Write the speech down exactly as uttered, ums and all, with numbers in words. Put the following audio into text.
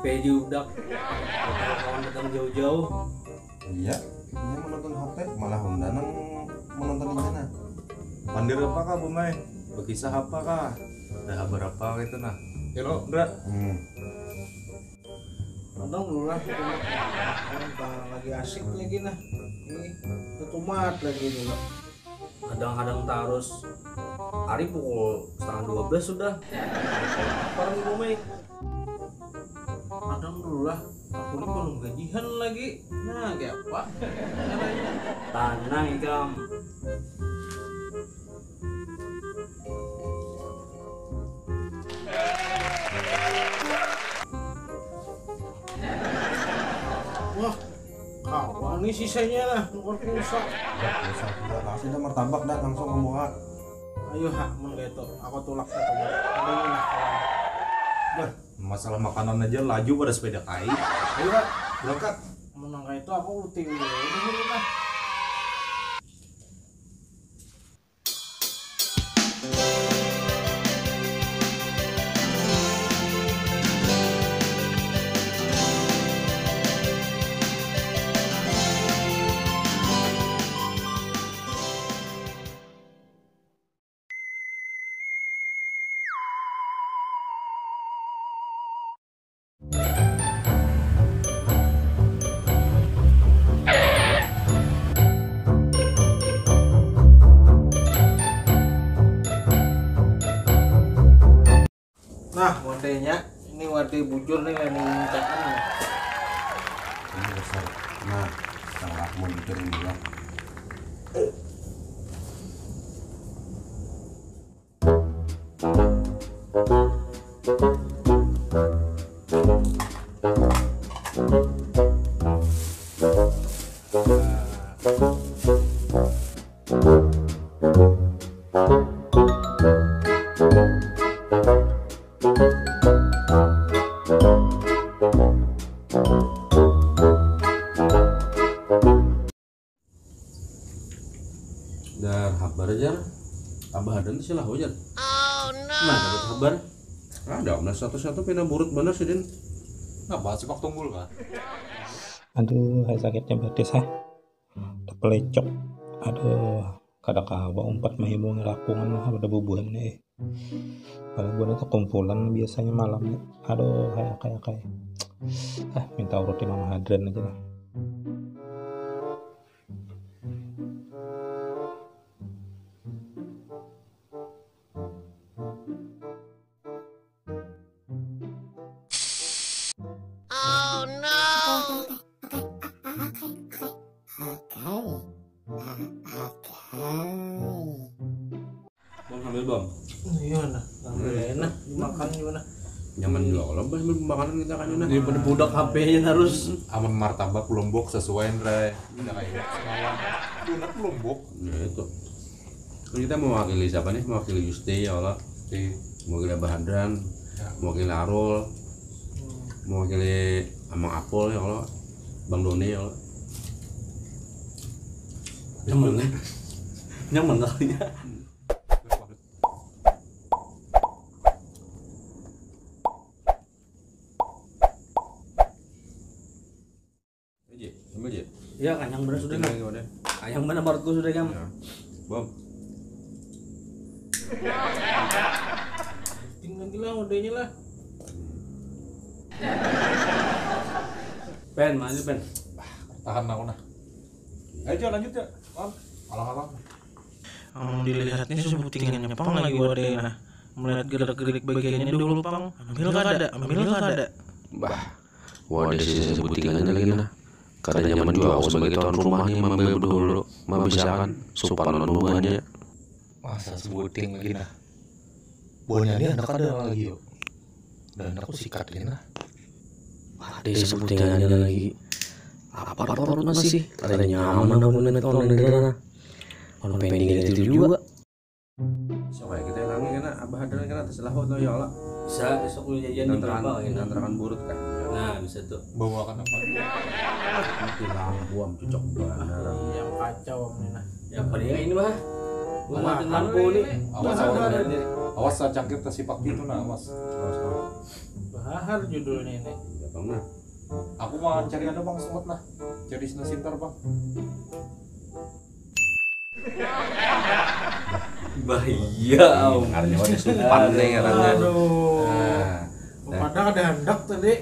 P diudak. Kawan datang jauh-jauh. Iya, ini menonton H P, malah unda nang menonton di sana. Pandir apa kah, Bumai? Berkisah apa kah? Ada kabar apa gitu nah? Kira, Ndra. Hmm. Nonton dulu lah, kita mah. Orang lagi asik lagi nah. Ini ketumat lagi dulu. Kadang-kadang tarus hari pukul setengah dua belas sudah. Lapar nih, Bumai. Kadang dulu lah, aku ini belum gajian lagi. Nah, kayak apa? Tanang ikam. Wah, kawa nih sisanya lah, nukar pulsa. Dah, pulsa sudah. Langsung dah martabak dah, langsung ke muka. Ayo ha, mun kaitu, aku tulak satu. Ada ini nah, kawan. Dah, masalah makanan aja laju pada sepeda kai. Ayo ha, berangkat. Mun nang kaitu aku uti dulu ini lah. Nah, wadahnya ini wadah bujur nih, ini incakan nih. Ini besar. Nah, salah mau bikin dulu. Dar habar jar. Abah Adan sih lah hujan. Mana dapat habar? Ada om lah, satu-satu pina burut banar sidin. Napa sipak tunggul kah? Aduh, hai sakitnya batis ah. Tepelecok. Aduh, kada kawa umpat mahimungi rakungan lah, ada bubuhan nih. Paling buhan itu kumpulan biasanya malamnya. Aduh, hai akai akai. Ah, minta urut Imam Hadran aja lah. Bang, sambil bang. Iya nah, sambil enak dimakan juga nah. Nyaman juga kalau sambil makanan kita kan nah. Daripada budak H P-nya terus. Amun martabak lombok sesuai, Ndra. Udah kayak semalam. Enak lombok. Ya itu. Kan kita mewakili siapa nih? Mewakili Yusti ya Allah. Mewakili Abah Hadran, mewakili Arul, mewakili Amang Apul ya Allah, Bang Doni ya Allah. Nyaman nih. Nyaman kalinya. Aja, ambil aja. Iya, kanyang bener sudah. Tinggal lagi wadah. Kanyang bener perutku sudah, Kam. Ya. Bom. Tinggal lagi lah, wadahnya lah. Pen, mana Pen? Tahan aku nah. Ayo, lanjut ya. Bom. Alang-alang. Amun dilihatnya sebutingannya pang lagi wadai nah. Melihat gerak-gerik bagiannya dulu pang, ambil kada, ambil kada. Bah, wadai sisa sebutingannya lagi nah. Kada nyaman jua aku sebagai tuan rumah nih mambai bedahulu, mabisakan supanan bubuhannya. Masa sebuting lagi nah. Buhannya ni handak kada lagi yuk. Dan aku sikat lagi nah. Wadai sebutingannya lagi. Apa perut masih? Kada nyaman aku melihat kawan dari nah. Kon pending itu jua. Sok ya, kita hilangi kena Abah Hadran kena atas lahut no ya Allah. Bisa, besok lu jajan di Berapa kena. Terakan burut kan. Nah, bisa tuh. Bawakan apa? Mati lampu am cocok banget. Yang kacau am ini nah. Ya paling ini mah. Gua Wah, matiin lampu nih. Awas, awas, awas. Awas, cangkir tersipak gitu nah, awas. Awas, awas. Bahar judulnya ini. Bang nah. Aku mau cari anu bang, semut nah. Cari snow sinter bang. Bahaya. Ngarannya wadah supan nih ngarannya. Aduh. Nah, Padahal ada hendak tadi.